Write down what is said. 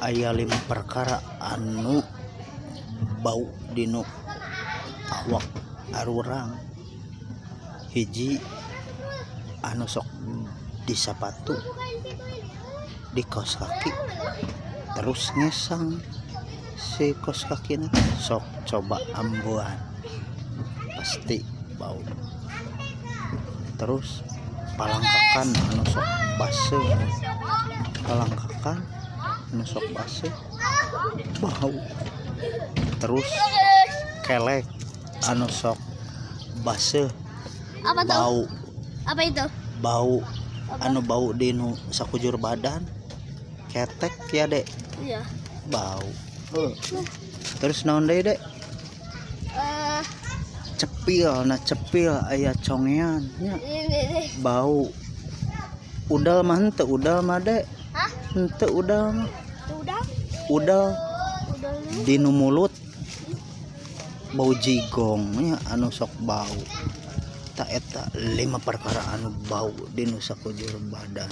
Aya lima perkara anu bau dinu awak arurang. Hiji, anu sok di sapatu, di kaos kaki, terus ngesang si kaos kakina, sok coba ambuan, pasti bau. Terus palangkakan anu sok baseuh, palangkakan anu sok baseuh bau. Terus kelek anu sok baseuh Apa tuh? bau. Apa itu? Bau. Apa? Anu bau dinu sakujur badan, ketek ya, Dek? Iya. Bau. Terus naon deui, Dek? Eh, Cepil, nah, cepil aya congean nya. Ini nih. Bau. Udal mah henteu, udal mah, Dek. Hah? Henteu udal mah. Udah? Udal. Udah lu. Dinu mulut bau jigong nya, anu sok bau. Tah, eta lima perkara anu bau dinu sakujur badan.